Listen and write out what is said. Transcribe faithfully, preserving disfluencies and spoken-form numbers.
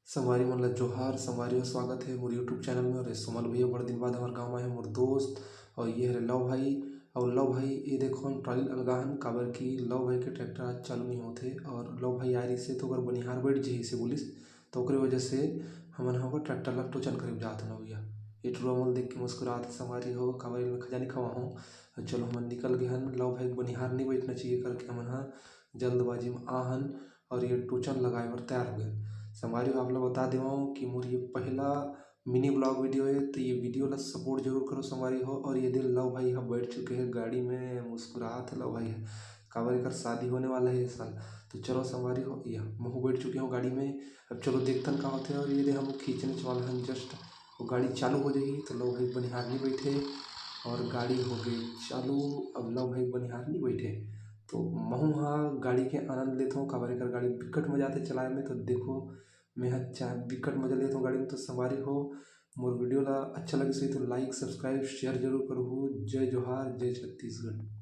संगवारी मन ला जोहार। संगवारी हो, स्वागत हे मोर YouTube चैनल में। और ये सुमन भैया बड़ दिन बाद हमर गाँव में आए हे, मोर दोस्त। और ये हरे लव भाई। और लव भाई, ये देखो, हम ट्राली अलगा हन, काबर कि लव भाई के ट्रैक्टर आज चालू नहीं होते। और लव भाई आए रहिसे तो ओकर बनिहार बैठ जही से बोलिस, तो ओकरे वजह से हमन ह ओकर ट्रैक्टर ला टोचन करे जात हन भैया। ये टुरा मोल देख के मुस्कुरात हे संगवारी हो, काबर एला खजानी खवा हो। चलो, हमन निकल गए हन, लव भाई के बनिहार नहीं बैठना चाहिए करके हमन ह जल्दबाजी में आ हन और ये टोचन लगाए बर तैयार हो गए। संगवारी हो, आप ला बता देवं कि मोर ये पहला मिनी ब्लॉग वीडियो है, तो ये वीडियो ला सपोर्ट जरूर करो संगवारी हो। और ये दे लव भाई ह बैठ चुके हैं गाड़ी में, मुस्कुरात हे लव भाई ह, काबर एकर शादी होने वाला है ये साल। तो चलो संगवारी हो, ये महू बैठ चुके हो गाड़ी में। अब चलो देखथन का होते। और ये दे हम खींचने वाला हन, जस्ट वो गाड़ी चालू हो जाही तो लव भाई बनिहार नहीं बैठे और गाड़ी हो गई चालू। अब लव भाई बनिहार नहीं बैठे तो महू हा गाड़ी के आनंद लेथों, काबर एकर गाड़ी बिकट मजा आथे चलाए में। तो देखो, मैं हा चा-, बिकट मजा लेथों गाड़ी में। तो संगवारी हो, मोर वीडियो ला अच्छा लगे सही तो लाइक, सब्सक्राइब, शेयर जरूर करहू। जय जोहार, जय छत्तीसगढ़।